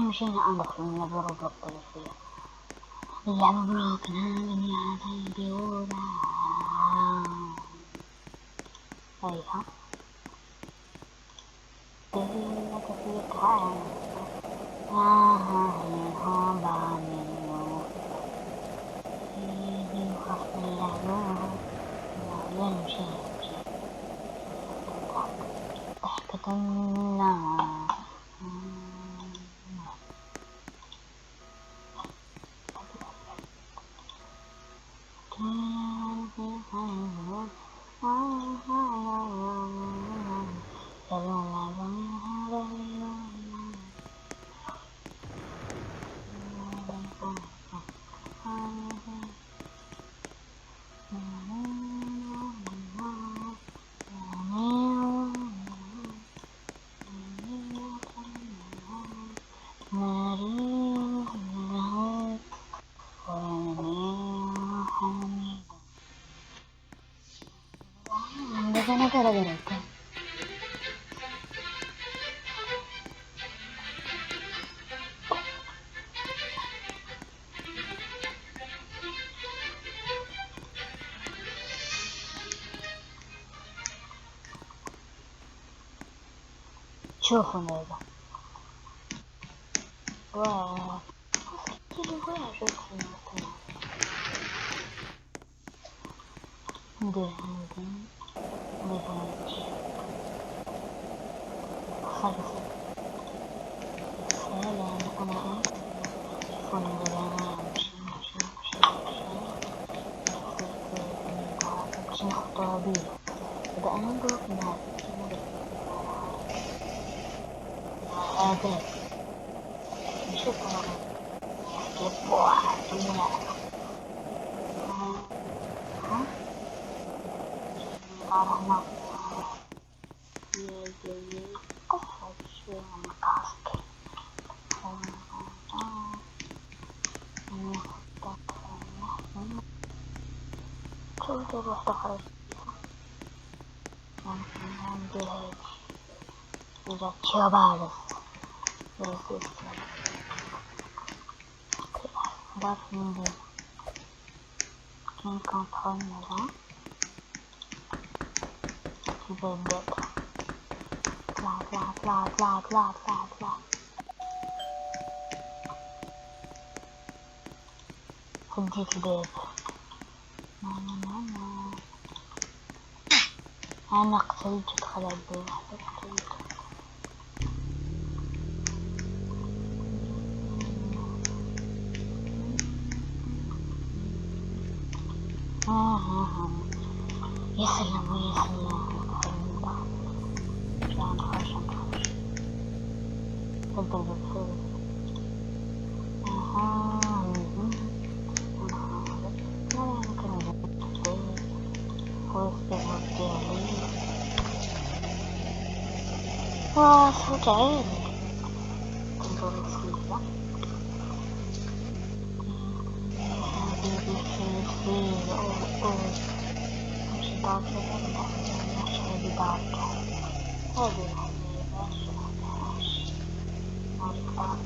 مشينا ندخلو نلعبو Roblox شوية، نلعبو Brookhaven. هيا شوفوا هذا واو ندير هادي ندير هادي خلص. سلام. انا شوفوا ندير انا نمشي نمشي نمشي نمشي نمشي ناخد طوموبيل. دابا انا نقولك نهار هذا نشوف كيف واحد هنا كاين contrôle هذا كيف طلع طلع طلع طلع طلع طلع طلع. سديت الباب. نا نا نا انا قتلت دخل الباب حتى قتلت. يا سلام يا سلام. نخرج نخرج سد الباب سد. ها صوت عالي. كنظن سيدة حبيبي سير أو أو نمشي دار كذا. لا ماشي هادي دار هادي هادي دار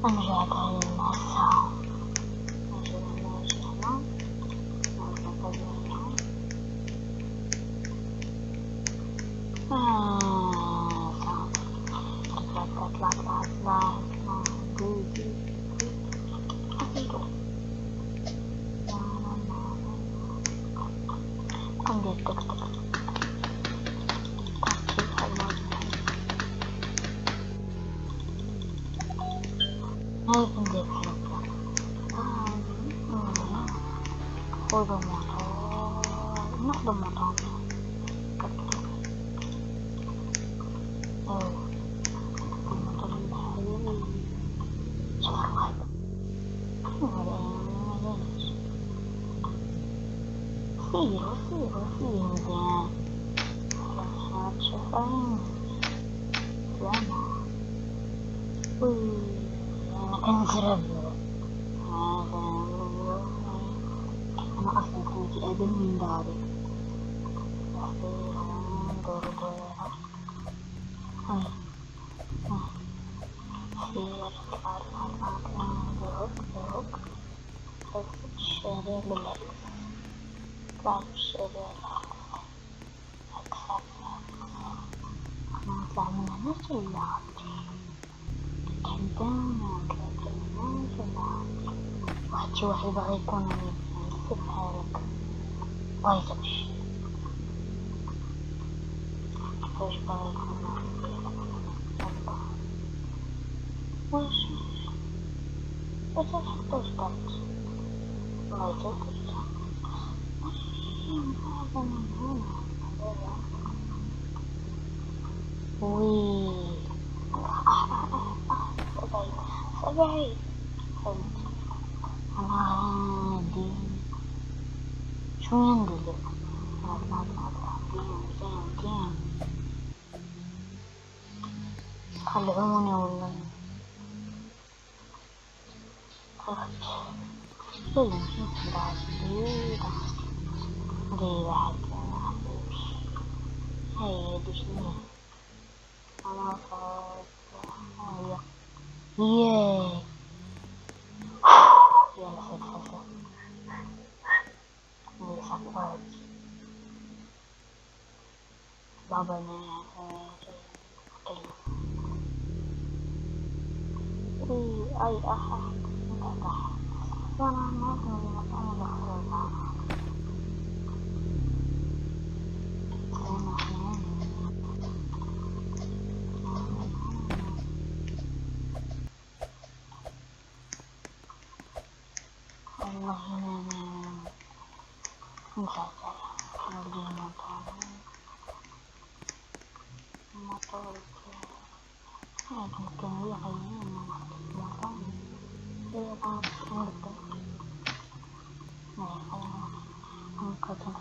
نرجع للمسا. نرجع نرجع طلع طلع طلع طلع طلع دي ندير تك تك هاي ندير بحال هكا. خذوا موطور ناخدو موطور. الموطور الحلو. شوف واحد سيرو سيرو سيرو مزيان. تشوفين سلامة. وي انا كنزرب. انا اصلا كنت ادم من داري. ندورو دويرة. هاي سير طلع طلع طلع طلع هوك هوك الشارع بالعكس. طلع بالشارع بالعكس عكس عكس عكس. نطلع من هنا تلا تحدانا طلعت من هنا تلا واحد شي واحد باغي يكون عندي بحالك. بغيت امشي واش باغي يكون عندي. يلا واش واش حتى درت والله درت. هذا من هنا وي سبعين سبعين. فهمت انا غادي شوية ندير. طلع طلع طلع ديم ديم ديم. خلعوني والله خفت. لا نشوف بعد جديدة دي بعد حبيبي. هاي دي شنو انا هي ياي. يلا سير سير سير لي بابا وي اي اح انت وانا ما والله ما الموتور هذه كان هي غيرنا الموتور هي بعد نبدا خلينا ممكن نفتح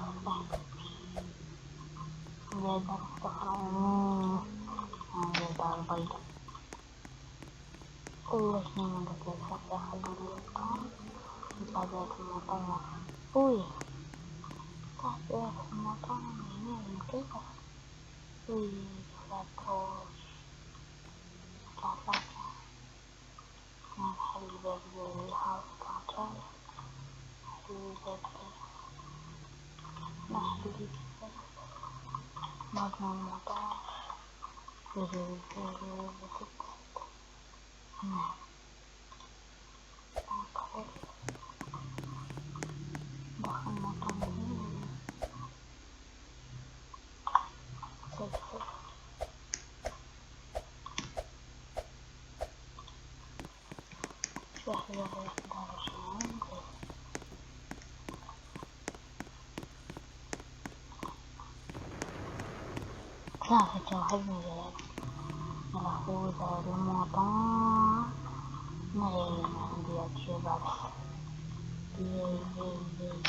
ديال دار أخرى ديال دار البيضاء. والله شنو ما قلت لك خلوني الموتور نطلع بيها في الموتور. وي طلع بيها في الموتور هنا كيف وي طلع طلع طلع نحل الباب ديال الهاوس تاع نحل الباب نحل الباب مبنى المطار. ستة ستة. نعم ندخل دخل الموتور سلسلة. شو واحد ياخذ عشان ثلاثة واحد من ناخذ الموطور نغير عندي هادشي بعد. ياي ياي ياي.